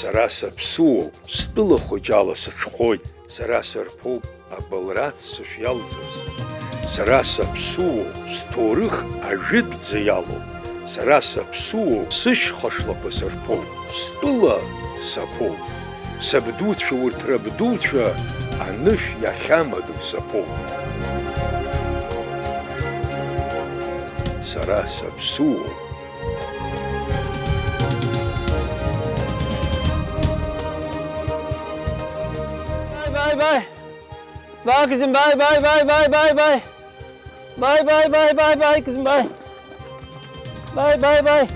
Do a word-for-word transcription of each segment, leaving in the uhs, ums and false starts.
Сара саԥсуоуп, стәыла хәыҷ ала сыҽхәоит, сара сырԥоуп абылра аццышә иалҵыз. Сара саԥсуоуп, сҭоурых ажәытәӡа иалоуп, сара саԥсуоуп, сышьха шлақәа сырԥоуп, стәыла саԥоуп. Сабдуцәа урҭ рабдуцәа анышә иахьамадоу саԥоуп. Сара саԥсуоуп. Bye, bye, bye. Bye, Kızım, bye, bye, bye, bye, bye, bye. Bye, bye, bye, bye, bye, Kızım, bye. Bye, bye, bye.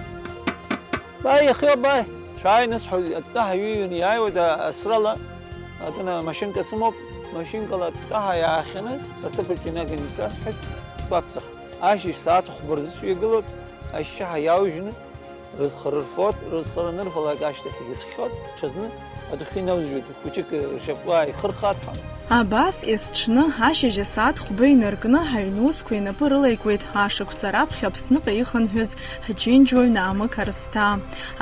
Bye, иахьоуп, bye. Шәааи, нас, ҳәа, атәы ҳаҩыҩны иааиуеит, а-, асрала, атәы машьынка сымоуп, машьынкала атәы ҳәа иаахьаны, аҭыԥаҿ инаганы икасҳәеит, сгәаԥҵах. Ашьыжь сааҭ хәба рзы сҩагылоит, ашьшьыҳәа иаужьны, рызхара рфоит, рызхара анырфалак ашьҭахь исхьоит, ҽазны адәахьы инаужьуеит, хәыҷык ршьапқәа ааихырхааит ҳәа. Абас есҽны ашьыжь асааҭ хәба инаркны ҳаҩнусқәа инапы рылаикуеит ашықәса раԥхьа Аԥсныҟа ихынҳәыз ҳџьынџьуаҩ Наамы Қарсҭаа.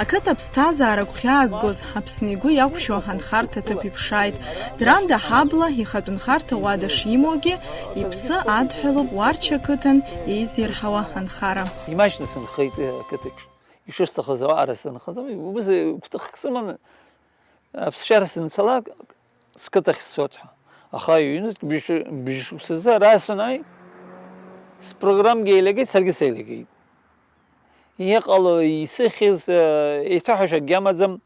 Ақыҭа аԥсҭазаара гәхьаазгоз, Аԥсны игәы иақәшәо анхарҭа ҭыԥ иԥшааит. Дранда ҳабла ихатә нхарҭа уада шимоугьы, иԥсы адҳәалоуп Уарча ақыҭан еизирҳауа анхара. Имаҷны сынхеит, э, ақыҭаҿ. Ишысҭахыз ауаа сынхаӡом, убыс гәҭыхк сыманы, аԥсшьара санцалак, сқыҭахь сцот ҳәа. Аха ҩнызқь бжь-, бжьшықәсазы ара санааи, спрограммгьы еилагеит, саргьы сеилагеит. Иҟало, исыхьыз, э, еиҭаҳәашьа акгьы амаӡам,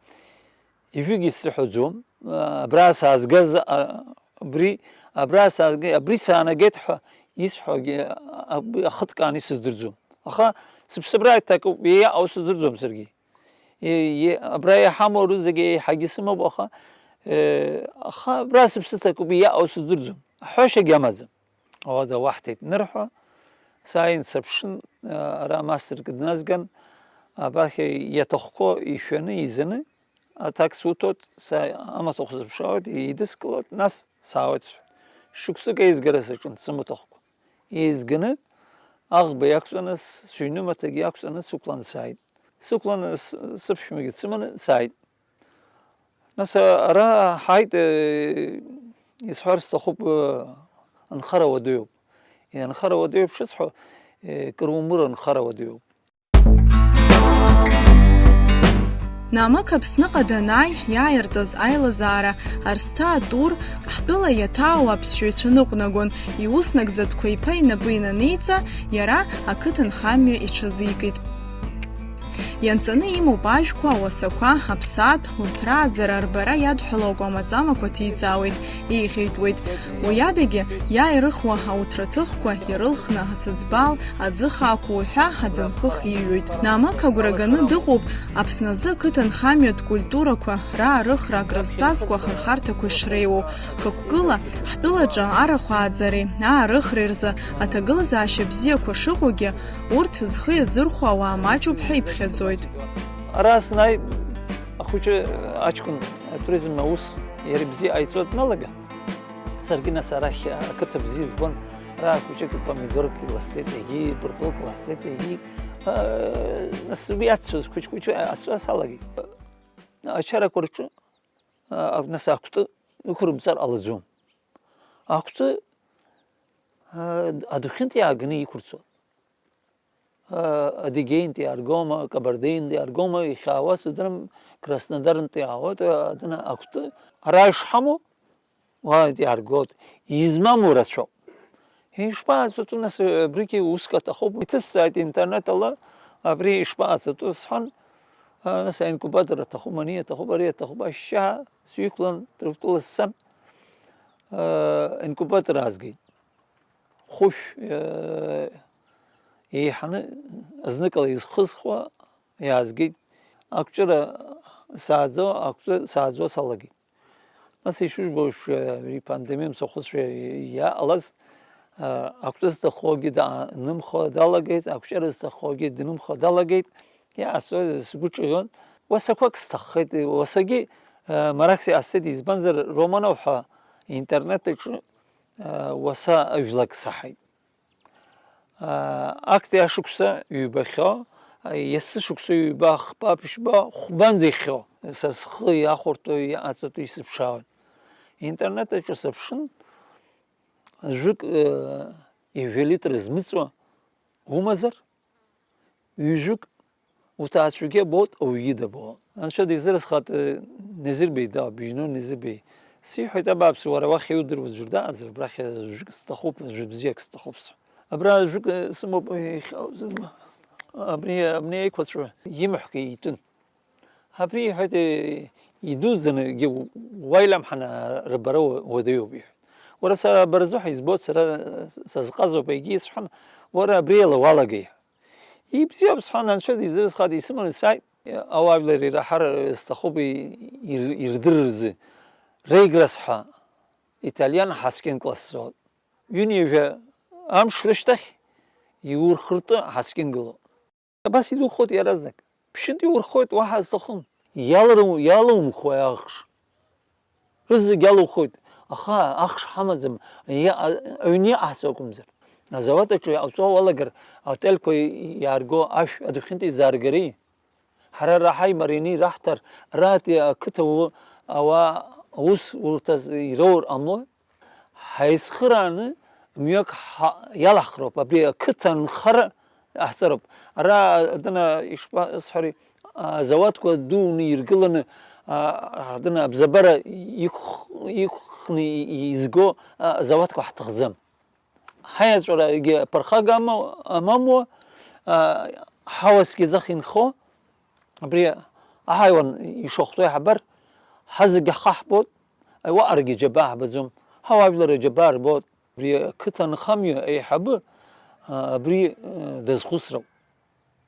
ижәҩык исзыҳәаӡом, э, абра саазгаз, а, абри, абра саазгеит, абри саанагеит ҳәа исҳәогьы, а, а, ахыҭкаан исыздырӡом. Аха сыԥсыбра иҭакуп, иаҟоу сыздырӡом саргьы. Е, е, абра иҳамоу рызегьы еиҳагьы сымоуп, аха, э, аха абра сыԥсы ҭакуп, иаҟоу сыздырӡом. Аҳәашьагьы амаӡам. Ауада уаҳҭеит нырҳәа, сааин саԥшын, э, ара мастерк дназган, абахьа иаҭахқәоу ишәаны, изаны, аҭак суҭоит, са амаҭәахә сыԥшаауеит, еидыскылоит, нас саауеит сҳәеит. Шықәсык еизгара саҿын, сымаҭәахәқәа. Еизганы, аӷба иақәҵаны, с-, сыҩнымаҭагьы иақәҵаны сықәлан сааит. Сықәлан, с-, сыԥшәмагьы дсыманы сааит. Нас, а, ара ҳааит, э, исҳәар сҭахуп, э, анхара уадаҩуп. Э, анхара уадаҩуп шысҳәо, э, кыр умыр анхара уадаҩуп. Намык Аԥсныҟа данааи, иааиртыз аилазаара, Арсҭаа Тур, ҳтәыла иаҭаау аԥсшьаҩцәа ныҟәнагон, иус нагӡатәқәа иԥа инапы инаниҵа, иара ақыҭанхамҩа иҽазикит. Ианҵаны имоуп ажәқәа, ауасақәа, аԥсаатә, урҭ рааӡара арбара иадҳәалоу акәамаҵамақәа ҭиҵаауеит, еиӷьеитәуеит. Уи адагьы, иааирыхуа ауҭраҭыхқәа ирылхны асыӡбал, аӡы хаақәа уҳәа аӡынхых иҩуеит. Намык агәра ганы дыҟоуп Аԥсны азы ақыҭанхамҩатә культурақәа раарыхра акрызҵазкуа ахырхарҭақәа ишреиуоу. Хықәкыла, ҳтәылаҿы арахә ааӡареи аарыхреи рзы аҭагылазаашьа бзиақәа шыҟоугьы, урҭ зхы иазырхәо ауаа маҷуп ҳәа иԥхьаӡоит. Ара снааи, ахәыҷы аҷкәын атуризм аус иара ибзиа ҟаиҵо дналаган, саргьы нас арахь ақыҭа бзиа збон, ара ахәыҷык помидорк иласҵеит, егьи пырпылк ласҵеит, егьи, аа, нас уи ацәаз хәыҷ-хәыҷы ацәа салагеит. Ачарақәа рҿы, аа, нас акәты ықәрымҵар ҟалаӡом. Акәты, аа, адәахьынтә иааганы иқәырҵон. Адыгеинтә иааргома, Кабардеинтә иааргома, ихьаауа сыздырам, Краснодарнтә иаауеит, адына акәты. Ара ишҳамоу, уа иааргоит, измаму рацәоуп. Ишԥаҟаҵатәу, нас, абригьы уск аҭахуп, иҭысҵааит интернет ала, абри ишԥаҟаҵатәу сҳәан, а, нас аинкубатор аҭахуп, ани аҭахуп, ари аҭахуп, ашьшьыҳәа сҩықәлан, Ҭырқәтәыла сцан, а, инкубатор аазгеит. Хәышә, э, еиҳаны зныкала изхысхуа иаазгеит. Акәҷыра сааӡо, акәты сааӡо салагеит. Нас ишыжәбо еиԥш, э, ари пандемиа мцахәыцәа иаҟалаз, э, акәты зҭаххогьы даанымхо далагеит, акәҷыра зҭаххогьы днымхо далагеит. Иаасо сгәы ҿион. Уасақәак сҭаххеит, уасагьы, э, марахс иҟасҵеит, избанзар, Романов ҳәа интернет аҿы уаса жәлак саҳаит. Акт ашықәса ҩбахьоу, есышықәса ҩба, хԥа, ԥшьба, хәбанӡа ихьхьоу, са схы иахәарҭоу, иҟаҵатәу исыԥшаауан. Интернет аҿы сыԥшын, жәык, э, ҩажәа литр змыҵуа умазар, ҩажәык уҭаацәагьы абоит, ауаҩгьы дабоит. Анцәа дизырызхааит, э, Незир Беи, да, Бижьнур Незир Беи. Сиҳәеит, абааԥсы, уара уахь иудыруа ӡәыр даҟазар, абрахь жәык сҭахуп, жәа бзиак сҭахуп сҳәа. Абра жәык, э, сымоуп, э, ихьаау зыӡбахә. Абри, абни еиқәаҵәа имаҳәқәа итәын. Абри иҳәеит, э, идуӡӡангьы уа илымҳаны рбара уа-, уадаҩуп, иҳәеит. Уара, сара бара сзыҳәа избоит, сара сазҟазоуп, егьи исҳәан, уара абри ала уалагеи? Ибзиоуп, сҳәан, анцәа дизырызхааит, исыманы сааит. Ауаажәлар ираҳар сҭахуп, и-, ир-, ирдырырзы. Рейграс ҳәа италиан ҳаскьын классоуп. Ҩынҩажәа амш рышьҭахь иурхыртәы ҳаскьынгылоуп. Абас идухоит иаразнак. Ԥшьынтә иурхоит, уаҳа зҭахым. Иалру-, иалумхуеи ахш? Рызегь алухоит, аха ахш ҳамаӡам, иа-, а-, аҩны иҟаҳҵо акәымзар. Азауад аҿы иҟауҵо уалагар, отельқәа иаарго ашә адәахьынтә изааргари? Ҳара раҳаи мариани раҳҭар, рати ақыҭа у-, ауаа аус урҭаз ироур ҟамлои? Ҳаицхырааны мҩак ҳа-, иалаҳхроуп, абри ақыҭа нхара ҟаҳҵароуп. Ара, адына, ишԥасҳәари, азауадқәа дуны иргыланы, а, адына, абзабара иқәх-, иқәхны и-, изго, а, азауадқәа ҳҭахӡам. Ҳаиаҵәарагьы аԥырхага ама-, амамуа, а, ҳауасгьы зах инхо, абри аҳаиуан ишахәҭоу иаҳбар, ҳазегьы ҳхаҳбот, уаҟарагьы џьабаа ҳбаӡом, ҳауаажәлар аџьабаа рбот. Абри ақыҭа анхамҩа аиҳабы, а, абри, а, дазхәыцроуп.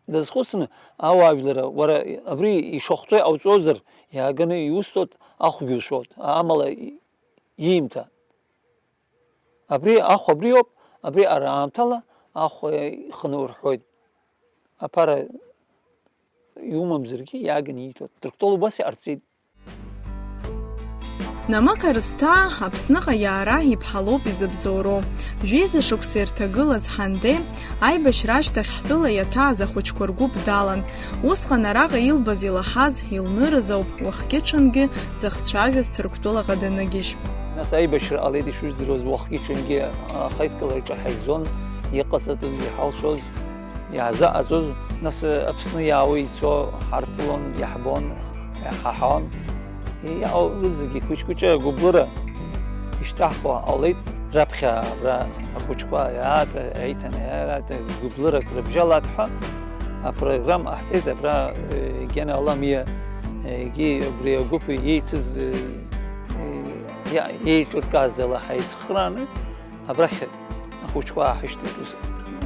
Дазхәыцны, ауаажәлара, уара абри ишахәҭоу иҟауҵозар, иааганы иусҭоит, ахәгьы ушәоит, амала и-, иимҭа. Абри ахә абриоуп, абри ара аамҭала ахә, э, иханы урҳәоит. Аԥара иумамзаргьы иааганы ииҭоит. Ҭырқәтәыла убас иҟарҵеит. Намык Арсҭаа Аԥсныҟа иаара иԥҳа лоуп изыбзоуроу. Жәеиза шықәса ирҭагылаз Ҳанде, аибашьра ашьҭахь ҳтәыла иаҭааз ахәыҷқәа ргәыԥ далан. Усҟан араҟа илбаз-илаҳаз, илнырыз ауп уахгьы-ҽынгьы дзыхцәажәоз Ҭырқәтәылаҟа даныгьежь. Нас аибашьра ҟалеит, ишыжәдыруаз, уахгьы-ҽынгьы ахеидкылараҿы ҳаизон, иҟаҵатәыз, иҳалшоз, иаазаҟаҵоз. Нас Аԥсны иаауа ицо ҳарԥылон, иаҳбон, иаҳаҳауан. Иаау рызегьы кәыҷ-кәыҷы агәыблыра ишьҭаҳхуа ҟалеит. Раԥхьа абра ахәыҷқәа иаат-, еиҭанеиааит, гәыблырак рыбжьалааит ҳәа апрограмма ҟаҳҵеит. Абра, э, Гена Аламиа, э, егьи убри агәыԥ иеицыз, э, э, иа-, еиҿыркааз ала ҳаицхрааны, абрахь ахәыҷқәа ааҳашьҭит ус.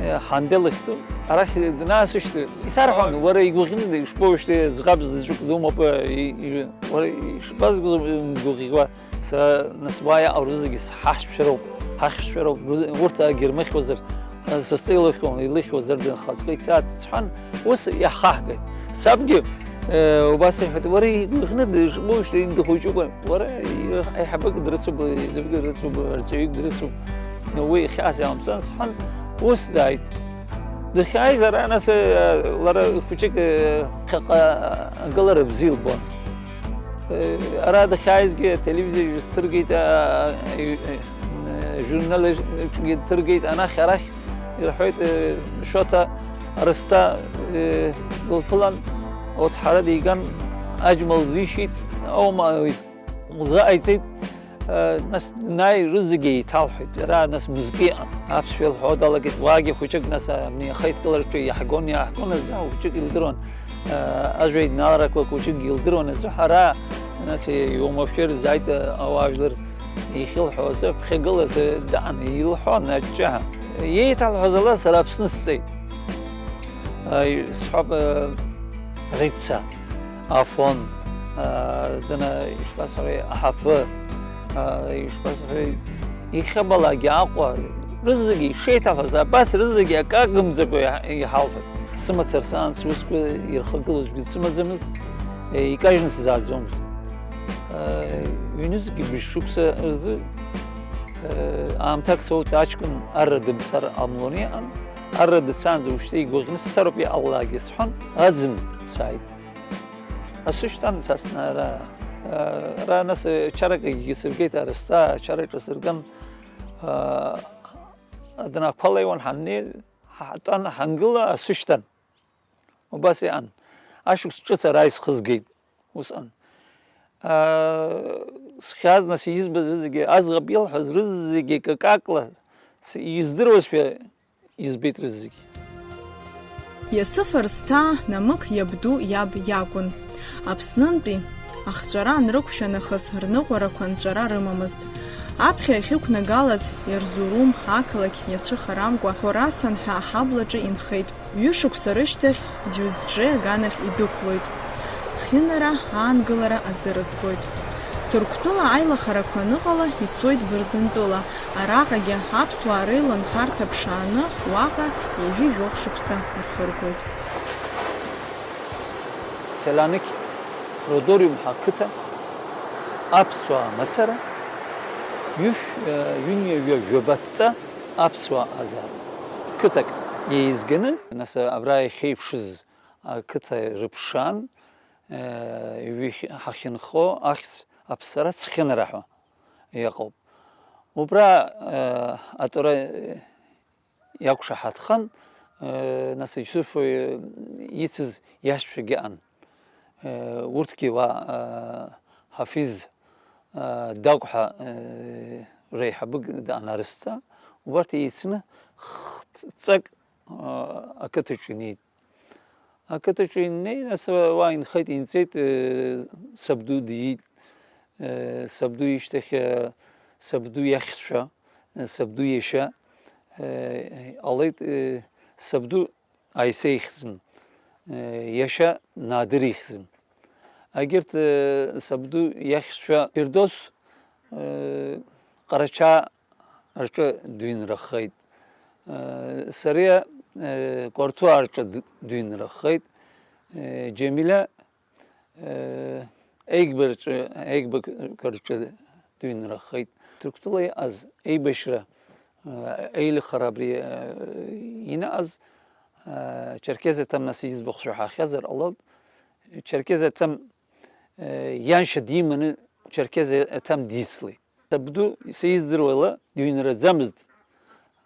Э, Ҳанде лыхьӡын. Арахь данаасышьҭы, исарҳәон, уара игәаӷьны, ишԥоушьҭеи, ӡӷаб заҵәык думоуп, э, и-, и-, уара ишԥазгәыӷ-, гәыӷьуа? Сара, нас, уа иаҟоу рызегьы ҳахьшәшәароуп, ҳахьшәшәароуп, рыз-, урҭ агьырмыхьуазар, са сҿы илыхьуан, илыхьуазар дынхаҵкы ицарц сҳәан, ус иаҳхаҳгеит. Сабгьы, э, убас иҳәеит, уара игәаӷьны дышбоушьҭеи дыхәыҷуп, уара аиҳабык дрыцуп, ӡык дрыцуп, арҵаҩык дрыцуп, уи ихьаас иаамҵан сҳәан, ус дааит. Дахьааиз ара, нас, э, лара хәыҷык, э, ԥхьаҟа агылара бзиа лбон. Ара дахьааизгьы ателевизор ҭыргеит, а, а, а, журнал аҿгьы ҭыргеит, анахь-арахь ирҳәоит, э, Шоҭа Арсҭаа, э, дылԥылан, урҭ ҳара диган, аџьма лзишьит, аума лзыҟаиҵеит. Э, нас днааи, рызегьы еиҭалҳәеит. Ара, нас, мызкы иҟан. Аԥсшәа илҳәо далагеит. Уаагьы хәыҷык, нас, абни ахеидкылараҿы иаҳгон, иааҳгон азы, хәыҷык илдыруан. Э, ажәеинраалақәак хәыҷык илдыруан азы. Ара, нас, иумашәыр зааит, э, ауаажәлар ихьылҳәо азы, ԥхьагылаз, э, даан, илҳәон аҷҷаҳәа. Еиҭалҳәаз ала сара Аԥсны сцеит. Э, сҳәап, э, Рица. Афон, а, дана, ишԥасҳәари, аҳаԥы, а, ишԥасҳәари, ихьабалагьы Аҟәа, рызегьы ишеиҭаҳәаз, абас рызегьы акы агымӡакәа иҳ-, иҳалҳәеит. Сымацара саан сусқәа ирхагылоз ӡәгьы дсымаӡамызт, е, икажьны сзааӡомызт. Е, ҩнызқьи быжь шықәса рзы, е, аамҭак соуит, аҷкәын арра дымцар ҟамлон иҟан. Арра дцаанӡа ушьҭа игәаӷьны сцароуп, иҟалалакгьы сҳәан, аӡын сааит. Асы шьҭан са сна ара, ара нас чаракгьы сыргеит, арасҭа чараҿы сырган, а, аднақәа леиуан ҳаннеи, ҳатәан, ҳангыла, асы шьҭан. Убас иҟан. Ашықәс ҿыц ара исхызгеит усҟан. Аа, схьааз нас избаз рызегьы, аӡӷаб илҳәаз рызегьы какакла с-, издыруазшәа избеит рызегьы. Иасыф Арсҭаа, намык иабду иаб иакәын. Аԥснынтәи ахҵәара анрықәшәа нахыс рныҟәарақәа нҵәара рымамызт. Аԥхьа иахьықәнагалаз Ерзурум ақалақь иацәыхарамкәа Хорасан ҳәа аҳаблаҿы инхеит. Ҩышықәса рышьҭахь Џьузџье аганахь идәықәлоит. Цхинара аангылара азырыӡбоит. Ҭырқәтәыла аилахарақәа аныҟала, ицоит Бырзентәыла. Араҟагьы аԥсуаа реиланхарҭа ԥшааны, уаҟа ҩажәи жәохә шықәса рхыргоит. Селанык Родориум ҳәа ақыҭа аԥсуаа мацара ҩышә-, ҩынҩажәа жәабаҵа аԥсуаа азаап. Қыҭак еизганы, нас абра иахьеиԥшыз ақыҭа рыԥшаан, ҩышә-, ҳахьынхо ахьӡ аԥсара Цхинара ҳәа иҟоуп. Убра, атәара иақәшаҳаҭхан, нас Иусуф ицыз иашьцәагьы ыҟан. Урҭгьы уа, Ҳафиз, Дагә ҳәа, реиҳабык даанарысҭа, убарҭ еицны хҭҵак, ақыҭаҿы инеит. Ақыҭаҿы инеи, нас уа инхеит, инҵеит, сабду диит, сабду ишьҭахь, сабду иахьцәа, сабду иашьа, ҟалеит, сабду Аиса ихьӡын, иашьа Надыр ихьӡын. Егьырҭ, сабду иахьцәа Фирдос, Ҟарачаа рҿы дыҩнрахеит. Сариа, Кәарҭуаа рҿы д-, дыҩнрахеит. Џьамиля, Егьба рҿы, Егьбақәа рҿы дыҩнрахеит. Ҭырқәтәыла иҟаз еибашьра, еилыхара абри, инаҟаз, Черкез Еҭам нас иӡбахә шәаҳахьазар ҟалоит. Черкез Еҭам, ианшьа диманы Черкез Еҭам дицлеит. Сабду, са издыруала, дыҩнраӡамызт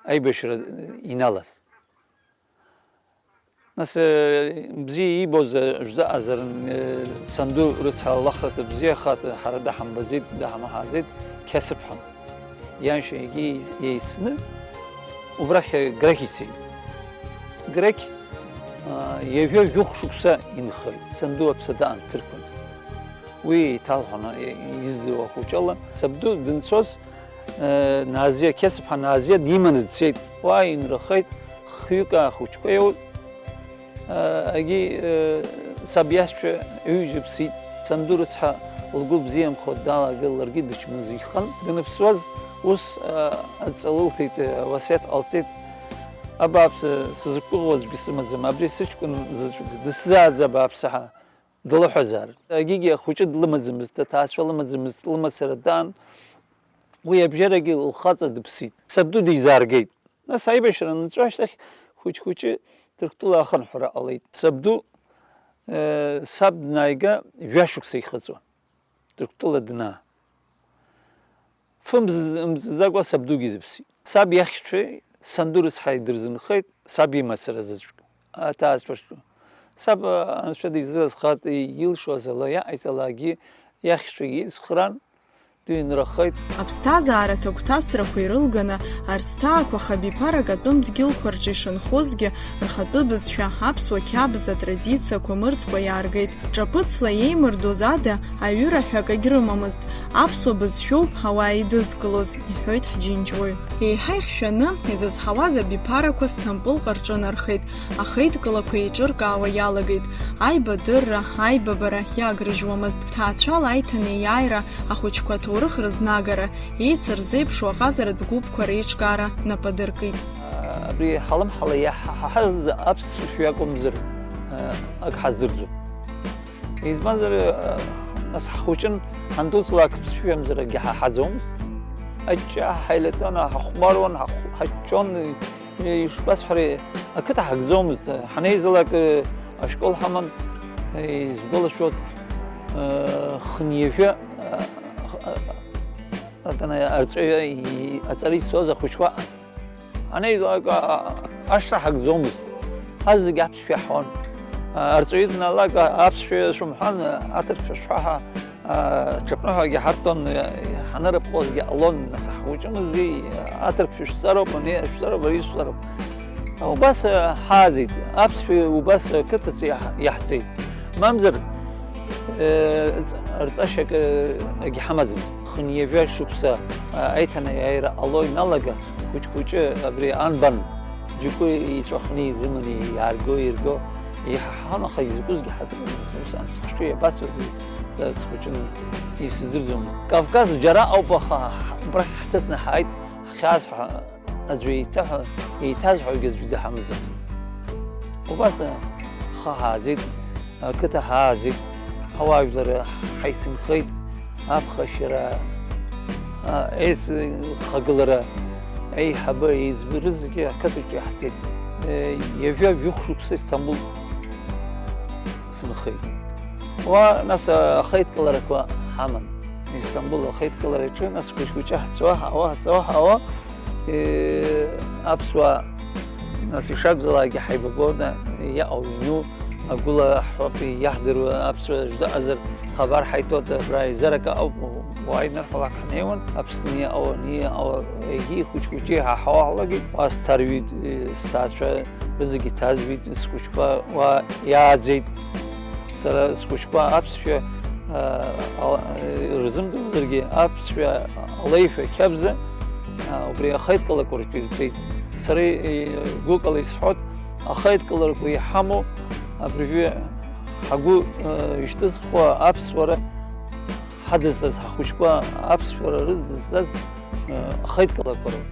аибашьра иналаз. Нас, бзиа иибоз, жәзаҟазар, санду рыцҳа лахаҭа бзиахаҭа, ҳара даҳамбаӡеит, даҳамаҳаӡеит, қьасыԥҳан. Ианшьа егьи еицны, убрахь Грақь ицеит. Грақь, ҩажәа жәохә шықәса инхеит, санду аԥсы даан дҭырқәан. Уи еиҭалҳәон, издыруа ахәыҷы ала. Сабду дынцоз, Назиа, Қьасыԥҳа Назиа диманы дцеит. Уа инрахеит, хҩык ахәыҷқәа иоут. Егьи, саб иашьцәа ҩыџьа ԥсит. Санду рыцҳа лгәы бзиамхо далагеит, ларгьы дычмазаҩхан. Даныԥсуаз ус, адҵа лылҭеит, уасиаҭ ҟалҵеит. Абааԥсы, сзықәгәыӷуа аӡәгьы сымаӡам, абри сыҷкәын заҵәык дысзааӡа абааԥсы ҳәа. Длыҳәазаарын. Егьигьы ахәыҷы длымаӡамызт, аҭаацәа лымаӡамызт, лымацара даан, уи абжьарагьы лхаҵа дыԥсит. Сабду дизааргеит. Нас аибашьра анҵәа ашьҭахь хәыҷ-хәыҷы Ҭырқәтәыла ахынҳәра ҟалеит. Сабду, э, саб днааига жәашықәса ихыҵуан. Ҭырқәтәыла днаа. Фымз-, мзаӡакәа сабдугьы дыԥсит. Саб иахьшәеи санду рыцҳаи дырзынхеит, саб имацара заҵәык, аҭаацәа рҿы. Саб, а, анцәа дизыразхеит, илшоз ала иаҟаиҵалакгьы иахьшәеи ицхраан, дыҩнрахеит. Аԥсҭазаара аҭагәҭасрақәа ирылганы, Арсҭаақәа хабиԥарак атәым дгьылқәа рҿы ишынхозгьы, рхатәы бызшәа, аԥсуа қьабз атрадициақәа мырӡкәа иааргеит. Ҿаԥыцла иеимырдоз ада аҩыра ҳәа акагь рымамызт. Аԥсуа бызшәоуп ауаа еидызкылоз, иҳәоит ҳџьынџьуаҩ. Еиҳа ихьшәаны изызҳауаз абиԥарақәа Сҭампылҟа рҿынархеит, ахеидкылақәа еиҿыркаауа иалагеит. Аибадырра, аибабара иагрыжьуамызт. Ҭаацәала аиҭанеиааира, ахәыҷқәа аҭоурых рызнагара, еицырзеиԥшу аҟазаратә гәыԥқәа реиҿкаара нап адыркит. Абри ҳалымҳала иаҳҳаҳаз аԥсшәа акәымзар, ак ҳаздырӡом. Избанзар, нас ҳхәыҷын, ҳандәылҵлак ԥсшәамзар акгьы ҳаҳаӡомызт. Аҷҷа ҳаилатәан, ҳахәмаруан, ҳахә-, ҳаҷҷон, Ишбасҳәари, ақыҭа ҳагӡомызт, ҳанеизалак ашкол ҳаман, изгәалашәоит, хынҩажәа арҵаҩы аҵара исҵоз ахәыҷқәа. Ҳанеизалак ашҭа ҳагӡомызт, ҳазегь аԥсшәа иаҳҳәон. Арҵаҩы данаалак аԥсшәа шәымҳәан, аҭырқәшәа шәҳәа ҳәа. Ҽыԥныҳәагьы ҳарҭон, ҳанырыԥҟозгьы ҟалон, нас ҳхәыҷымзи, аҭырқәшәа шәҵароуп, ани шәҵароуп, ари шәҵароуп. Убас ҳааӡеит, аԥсшәа убас қыҭаҿы иаҳ-, иаҳҵеит. Мамзар, рҵашьак агьҳамаӡамызт. Хынҩажәа шықәса аиҭанеиааира ҟало иналага, хәыҷ-хәыҷы абри анбан џьоукы иҵәахны ирыманы иаарго-ирго иҳаҳаун, аха изакәызгьы ҳазыҟамызт, усҟан сыхшыҩ абасоузеи, са схәыҷын, исыздырӡомызт. Кавказ џьара ауп, аха ҳ-, абрахь ҳҭыҵны ҳааит, ҳхьаас ҳәа аӡәы еиҭаҳәа, еиҭазҳәогьы аӡәы даҳамаӡамызт. Убас ҳхы ҳааӡеит, ақыҭа ҳааӡеит, ауаажәлар ҳаицынхеит, аԥхашьара, а, аизхагылара, аиҳабы, еиҵбы рызегьы ақыҭаҿы иаҳцеит. Е, ҩажәа жәохә шықәса Истамбул сынхеит. Уа, нас, ахеидкыларақәа ҳаман. Истамбул ахеидкылараҿы, нас, хәыҷ-хәыҷы ҳцауа, ҳаауа, ҳцауа, ҳаауа, е, аԥсуаа, нас, ишакәзаалакгьы ҳаибабон, иаҟоу иану, агәыла ҳҳәап, иаҳдыруа аԥсуа дыҟазар, хабар ҳаиҭоит, абра еизарак ауп, уаа инырҳәалак ҳнеиуан, Аԥсны иҟоу, ани иҟоу, егьи хәыҷ-хәыҷы иҳаҳауа ҳалагеит, уа сҭарҩит, е, сҭаацәа рызегьы иҭазҩит, схәыҷқәа уа иааӡеит. Сара схәыҷқәа аԥсшәа, а, ала-, рзымдыруазаргьы, аԥсшәа алеишәа қьабза, а, убри ахеидкылақәа рҿы ирҵеит. Сара, е, гәыкала исҳәоит, ахеидкыларақәа иҳамоу абыржәы ҳгәы, а, ишьҭызхуа аԥсуара ҳадызҵаз, ҳхәыҷқәа аԥсшәара рыдызҵаз, а, ахеидкылақәа роуп.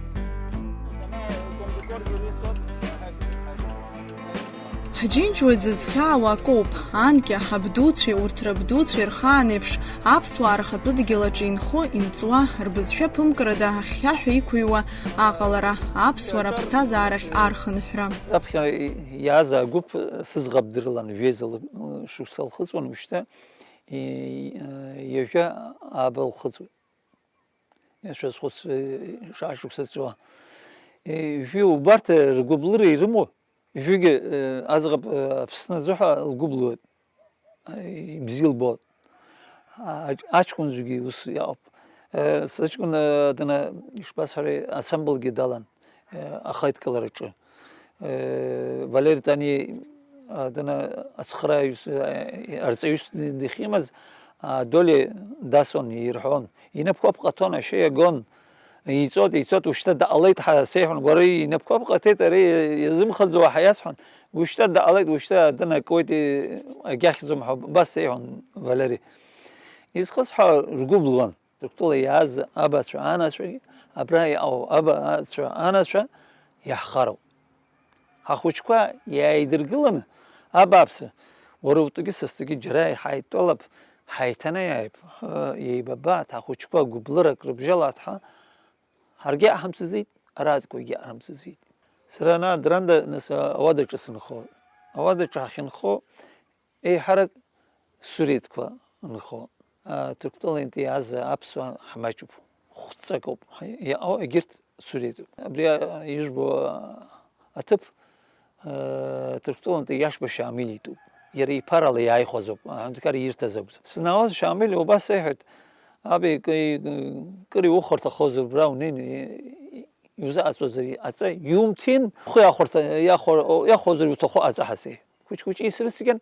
Ҳџьынџьуаҩ зызхьаауа акоуп, анкьа ҳабдуцәеи урҭ рабдуцәеи рхаан еиԥш аԥсуаа рхатәы дгьыл аҿы инхо, инҵуа, рбызшәа ԥымкрада ахьхьаҳәа иқәыҩуа аҟалара, аԥсуара аԥсҭазаарахь архынҳәра. Раԥхьа иааз агәыԥ сызӷаб дырлан, жәеиза шықәса лхыҵуан, уажәшьҭа ҩажәа ааба лхыҵуеит. Шәазхәыц, шәаашықәса ҵуа. Ижәи убарҭ ргәыблыра ирымоу, ижәигьы, аӡӷаб, Аԥсны азыҳәа лгәы блуеит, ибзиа лбоит. Аҷ-, аҷкәынцәагьы ус иаауп. Сыҷкәын, дана, ишԥасҳәари, ансамбльгьы далан, ахеидкылараҿы. Валери Тани, дана, ацхырааҩыс, арҵаҩыс дихьимаз, Доли дасуан, ирҳәон. Инапқәа ԥҟаҭон, ашьа иагон, еиҵот, еиҵот, ушьҭа даҟалеит ҳәа сеиҳәон, уара инапқәа ԥҟаҭеит, ари иазымхаӡо ҳәа иасҳәон, ушьҭа даҟалеит, ушьҭа дынакуеит, агьахьӡом ҳәа убас сеиҳәон Валери. Изхысҳәаауа ргәы блуан, Ҭырқәтәыла иааз абацәа анацәагьы, абра иҟоу абацәа анацәа иаҳхароуп. Ҳахәыҷқәа иааидыргыланы, абааԥсы, уара утәгьы са стәгьы џьара иҳаидтәалап, ҳаиҭанеиааип, ҳәа, еибабааит, ҳахәыҷқәа гәыблырак рыбжьалааит ҳәа, ҳаргьы иаҳамцаӡеит, араатәқәагьы иаҳамцаӡеит. Сара ана Дранда, нас, ауадаҿы сынхо. Ауадаҿы ҳахьынхо, еиҳарак суреҭқәа нхо. А, Ҭырқәтәылантәи иааз аԥсуаа ҳмаҷуп. Хәҵакоуп. Иаҟоу егьырҭ суреҭуп. Абри, а, ижәбо, а, аҭыԥ, а, Ҭырқәтәылантәи Иашба Шамил итәуп. Иара иԥарала иааихәаз ауп, аҳәынҭқар ирҭаз акәзар. Снаауаз Шамил убас иҳәеит, аби, к-, кыр иухәарҭахозар убра унеины, и-, и-, иузаҟаҵозар аҵа, иумҭин, ухы иахәарҭа-, иахәар-, иахәозар иуҭаху аҵа ҳәа сеиҳәеит. Хәыҷ-хәыҷы исрыцқьан,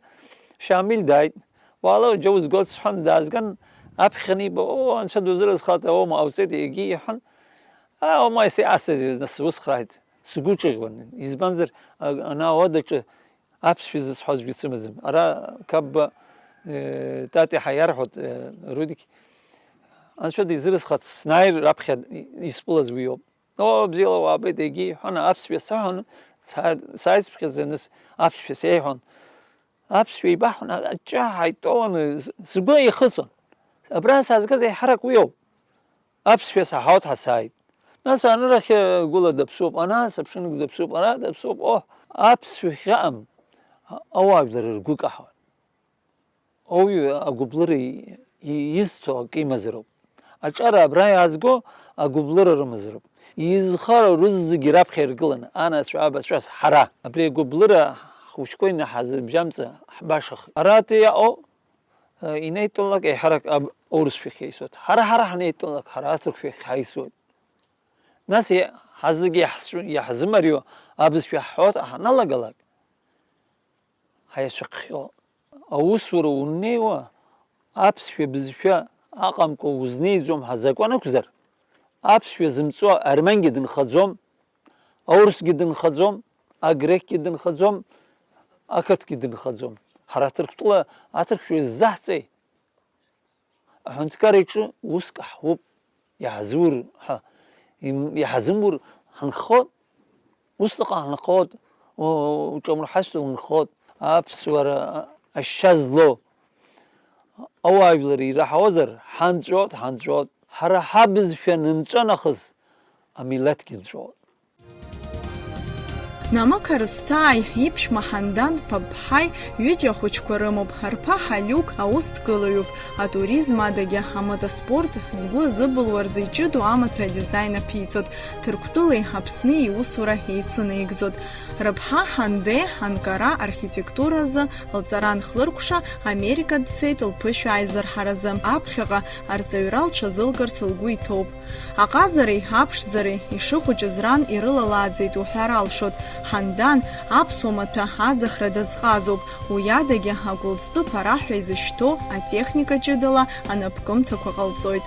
Шамил дааит. Уаала, џьа узгоит сҳәан, даазган, аԥхьан иба, оо, анцәа дузыразхалааит, аума ҟауҵеит, егьи иҳәан, аа, аума исеиасыз, нас сусхрааит, сгәы ҿыӷьуан. Избанзар, а-, ана ауадаҿы аԥсшәа зысҳәо аӡәгьы сымаӡам. Ара Қапба, э, Тати ҳәа иарҳәоит, э, Рудик. Анцәа дизыразхалааит, снааир раԥхьа исԥылаз уиоуп. Оо, бзиала уаабеит, егьи иҳәан, аԥсшәа саҳәон, са-, сааицыԥхьаӡа нас аԥсшәа сеиҳәон. Аԥсшәа еибаҳҳәон, аҷҷаҳәа итәаланы с-, сгәы еихыҵуан. Абра саазгаз еиҳарак уиоуп. Аԥсшәа саҳауеит ҳәа сааит. Нас анырахь гәыла даԥсуп, ана сыԥшынгә даԥсуп, ара даԥсуп, оҳ, аԥсшәа ахьыҟам, ауаажәлар ргәы каҳауан. Ауаҩы агәыблыра и-, и-, изҭо акы имазароуп. Аҿара абра иаазго агәыблыра рымазароуп. Изхароу рызегьы раԥхьа иргыланы, анацәа, абацәа, ҳара. Абри агәыблыра ҳхәыҷқәа инаҳазыбжьамҵа ҳбашахеит. Аратәи иаҟоу, э, инеидтәалак еиҳарак аб-, аурысшәахь иаисуеит. Ҳара, ҳара ҳанеидтәалак, ҳара аҭырқәшәахь ҳаисуеит. Нас иа-, ҳазегьы иаҳзу-, иаҳзымарио абызшәа ҳҳәо ҳаналагалак, ҳаицәыхҟьо. Аусура уннеиуа, аԥсшәа бызшәа аҟамкәа узнеиӡом ҳәа азакәан акәзар, аԥсшәа зымҵуа армангьы дынхаӡом, аурысгьы дынхаӡом, агрекгьы дынхаӡом, ақырҭгьы дынхаӡом. Ҳара Ҭырқәтәыла аҭырқәшәа иззаҳҵеи? Аҳәынҭқар иҿы уск ҳуп, иаҳзур ҳәа, им-, иаҳзымур ҳанхот, усҟан ҳанхот, у-, уҿамырҳазшәа унхот, аԥсуара ашьа злоу ауаажәлар ираҳауазар, ҳанҵәот, ҳанҵәот, ҳара ҳабызшәа нынҵәа нахыс, амилаҭгьы нҵәот. Намык Арысҭааи иԥшәма Ҳандан Ԥаԥҳаи ҩыџьа ахәыҷқәа рымоуп, рԥа Ҳалиук аус дкылаҩуп, атуризм адагьы амотоспорт згәы азыбылуа рзы иҷыдоу амаҭәа адизаин аԥиҵоит, Ҭырқәтәылеи Аԥсни иусура еицынеигӡоит. Рыԥҳа Ҳанде анкара архитектуразы лҵара анхлыркәша, Америка дцеит лԥышәа аизырҳаразы. Аԥхьаҟа арҵаҩра лҽазылкырц лгәы иҭоуп. Аҟазареи аԥшӡареи ишыхәыҷыз ран ирылалааӡеит уҳәар алшоит, Ҳандан аԥсуа маҭәа аӡахра дазҟазоуп, уи адагьы акәылӡтәы ԥараҳәа изышьҭоу атехника ҷыдала анапкымҭақәа ҟалҵоит.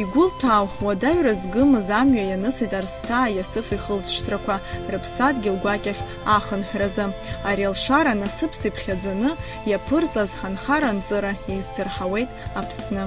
Игәылҭәаау, уадаҩра згымыз амҩа ианысит Арсҭаа Иасыф ихылҵшьҭрақәа рыԥсадгьыл гәакьахь ахынҳәразы. Ари алшара насыԥс иԥхьаӡаны иаԥырҵаз анхара-анҵыра еиздырҳауеит Аԥсны.